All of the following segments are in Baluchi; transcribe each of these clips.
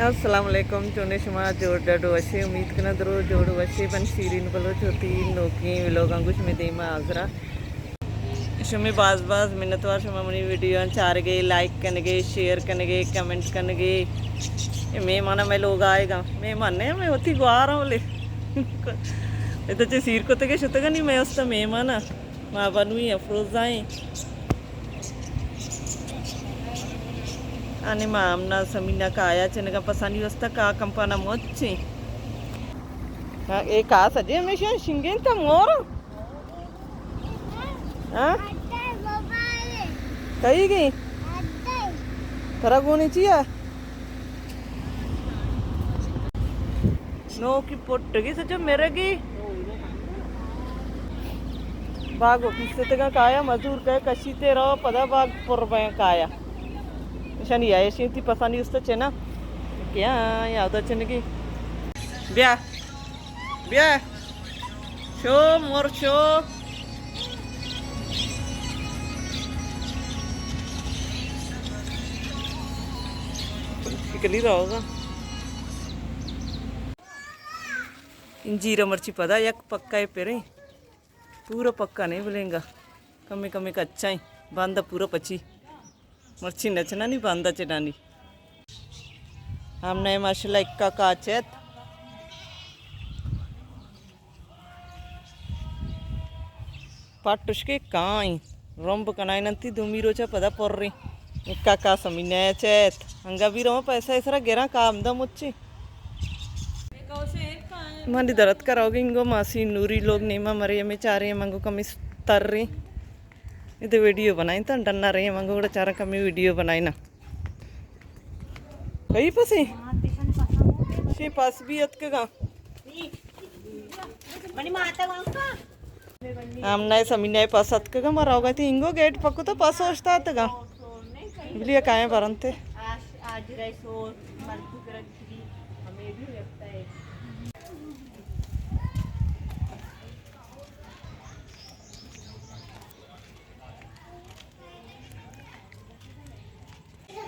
السلام علیکم، چونے شما؟ جوڑ ڈڈ وشے؟ امید کناں درو جوڑ وشے بن۔ شیرین بلوچ وتی نوکیں ولاگاں گوش میں دیما حاضرہ۔ شمے باز باز منتوار، شما منی ویڈیو چارگے، لائک کنگے، شیئر کنگے، کمنٹ کنگے۔ اے مہمان میں لوگ آئے گا، مہمان نے میں وتی گوار ہوں لے۔ اے تو چے سیر کتگے شتگا نہیں، میں اس تو مہمان ہاں۔ ما بنوی افروزائیں۔ آنے ما امنا سمینا کایا چنگا پسانی وستا کا کمپانا مچیں۔ ہاں، اے کا سجے ہمیشہ شنگین تا مور۔ ہاں؟ کئی گئی؟ ترا گونی چیا؟ نوکی پٹگی سچو مرگی۔ باگو پیستگاں کایا، مزور کئے کشیتے رو، پدا باگ پر بیں کایا۔ نشانی ہے، ایشی تی پسانی است چنا۔ کیا یاد چنگی؟ بیا۔ بیا۔ شو، مور شو۔ شکلی رہوگا۔ انجیر مرچی پدا یک پکا ہے پریں۔ پورا پکا نہیں بلینگا۔ کمی کمی کچا ہیں۔ باندا پورا پچی۔ مرچی نچنانی باندا چڈانی۔ ہم نئے ماشاءاللہ اکا کاچت۔ پٹش کے کائیں۔ رمب کنائیں ننتی دومی روچا پدا پریں۔ اکا کا سمی نئے چیت۔ انگا بھی رو پیسہ اسرا گراں کام دا مچی۔ منی درت کرا گنگو ماسی نوری لوگ نیما مرے ہمیں چارے منگو کمی تر رہی۔ ادے ویڈیو بنائیں تن ڈنا رہی منگو گڑا چارا کمی ویڈیو بنائیں نا۔ کئی پسی؟ شی پس بھی اتکگا۔ منی ماتا وانکا۔ ہم نئے سمی نئے پس اتکگا، ما روگا تی انگو گیٹ پکو تو پس اوشتا اتگا۔ بلیا کائیں برنتے۔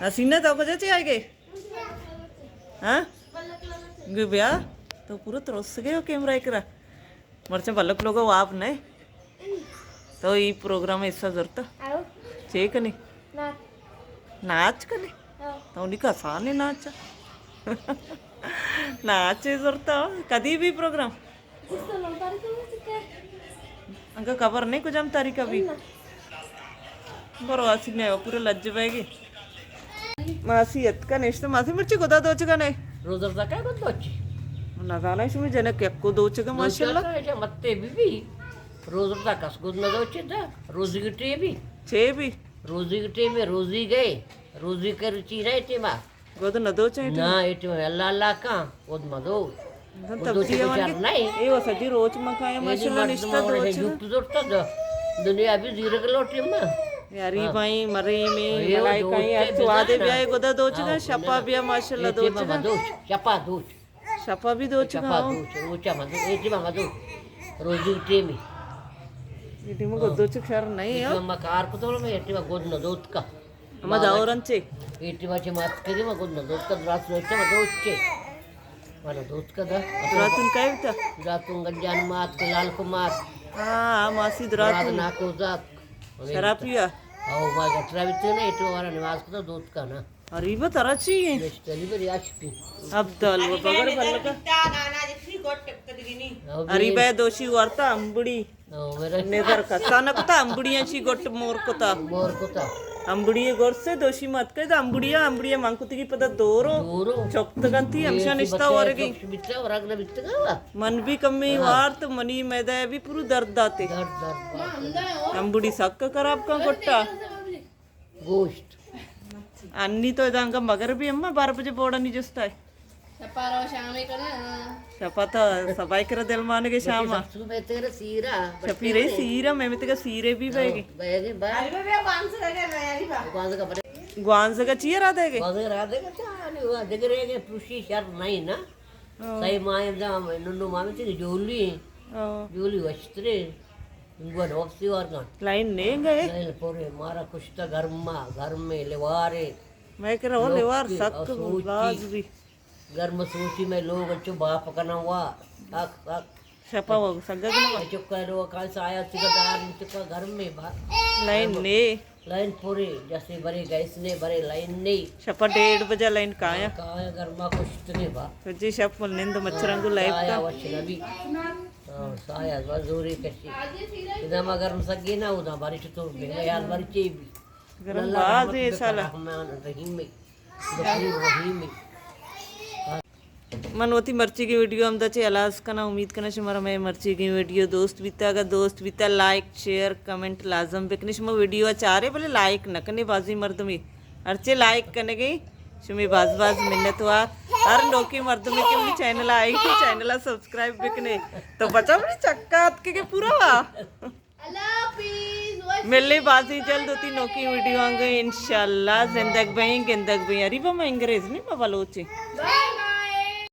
حسینہ تو کجا چے آئے گے؟ ہاں؟ گو بیا، تو پورا ترس گئے ہو کیمرہ کرا۔ مرچاں بلک لوگا واب نئے۔ تو ای پروگرام حصہ زرتا؟ آؤ۔ چے کنی؟ ناچ۔ ناچ کنی؟ ہاں۔ تو نی کسانے ناچا۔ ناچے زرتا، کدی بھی پروگرام؟ اس تو نو تاریخ ہو چکا ہے۔ انکا خبر نہیں کجام تاریخ ابھی؟ نہ۔ برو آسی میں پورا لج بہ گی۔ ماسی اتکا نشتہ، ماسی مرچی گدا دوچگا نے؟ روز رزا کا گد دوچی؟ نزاناں شمی جنک یکو دوچگا ماشاءاللہ۔ دوچگا متے بی بی۔ روز رزا کس گد نہ دوچی دا۔ روزی گٹے بی۔ چے بی؟ روزی گٹے میں روزی گئے۔ روزی کر چی رہے ٹیما۔ گد نہ دوچیں ٹیما؟ نا، اے ٹیما اللہ اللہ کاں۔ گد مدو۔ گد دوچی تبدیل بچار وانگی؟ نہیں۔ اے وہ سجی روچ مکایا اے ماشاءاللہ مردم نشتہ اور ہے دوچگا۔ جھوٹ زورتا دا۔ دنیا بھی زیرگ لوٹی ما۔ یاری ہاں۔ بھائی مرے میں اے وہ ملائکہ دوچے ہیں، ہر سوادے بزانا۔ بیا گدا دوچگا، ہاں، شپا بنا۔ بیا ماشاءاللہ اے ٹیما دوچگا۔ مدوچ، شپا دوچ۔ شپا بھی دوچگا شپا ہو۔ دوچ، روچا مدو، اے ٹیما مدو۔ روزی ٹیمی۔ اے ٹیما ہاں۔ گد دوچگ شر نہیں اے ہو۔ ٹیما کار کو تو میں اے ٹیما گد نہ دوت کا۔ ہما داور انچے؟ اے ٹیما چے مات کری ما گد نہ دوت کا، درات روچا ما دوچے۔ وانا دوت کا دا۔ دراتون کئے بیتا؟ دراتون گنجان مات کو لال کو مات۔ ہاں، ہاں، ماسی دراتون۔ درات ناکو زات۔ شراب پیا؟ او ما گٹرا بیتے نا، اے ٹیما والا نماز کو دوت کا نا۔ غریب ترا چی ہے؟ مشتری بری عاشقی۔ عبدال و بغیر بلکا۔ غریب ہے دوشی ورتا امبڑی۔ نظر کتا نہ کتا، امبڑیاں چی گٹ مور کتا۔ مور کتا۔ امبڑی گور سے دوشی مت کئے، امبڑیاں، امبڑیاں من کتگی پدا دورو۔ دورو۔ چکتگنتی، ہمشا نشتا ورگی۔ بچہ ورگ نہ بیتگا وا۔ من بھی کمی ہاں۔ وارت، منی میدہ بھی پورو درد داتے۔ درد، درد۔ امبڑی سک خراب کن گٹا۔ گوشت۔ انی تو ادا انگا مگر بھی اما بارہ بجے بوڑا نی جستا ہے۔ شپا رو شامے کنا۔ شپا تو سبائی کرا دل مانگے شاما۔ شپی رہی سیرا، میں تیرا سیرے بھی بہے گی۔ بہے گی با۔ ارے بے گوانز لگے نا یاری با۔ گوانز کا بڑے۔ گوانز کا چیئے را دے گے؟ گوانز کا را دے گے، چاہ نہیں ہوا، دے گے رہے گے، پروشی شر نہیں نا۔ ہاں۔ سہی ماں دا ننو ماں تے جولی۔ ہاں۔ جولی وشترے۔ انگو نوپسی وارگان۔ لائن نہیں گئے؟ لائن پورے مارا کشتا گرما، گرمے، لیوارے۔ میں کرا وہ لیوار سک باز بھی۔ گرم سوچی میں لوگ چو باپ کناں وا۔ سک سک۔ شپا وہ سگگ نہ۔ چکا لوگ کا سایا چکا دار چکا گرم میں با۔ لائن نے۔ لائن پوری جیسے برے گیس نے برے لائن نے۔ شپا ڈیڑھ بجہ لائن کایا۔ کایا گرما کشت نے با۔ جی شپ مل نند مچھرنگو لائف سایا کا۔ وش نبی۔ ہاں، سایا زوری کشی۔ ادا ما گرم سگی نہ ادا بارش تو بے یار مرچی بھی۔ گرم اللہ باز رحمت ہے بکا سالا۔ رحمان رحیم۔ غفور رحیم۔ من وتی مرچیگیں ویڈیو ہمدا چہ ہلاس کناں۔ امید کناں شمارا مئے مرچیگیں ویڈیو دوست بیتا۔ اگاں دوست بیتا، لائک، شیئر، کمنٹ لازم بکنے۔ شما ویڈیو ء چارے بلے لائک نہ کنے، بازیں مردمے ہرچے لائک کنگے۔ شمے باز باز منت وار۔ ہر نوکیں مردمے کہ منی چینل ء آئی، چینل ء سبسکرائب بکنے۔ تو بچا منی چکا اتکگے پورا وا۔ اللہ حافظ، وش ملے بازیں جلد وتی نوکیں ویڈیو آنگے انشاءاللہ۔ زندگ بئیں، گندگ بئیں۔ اری با ما انگریز نہیں، ما بلوچیں۔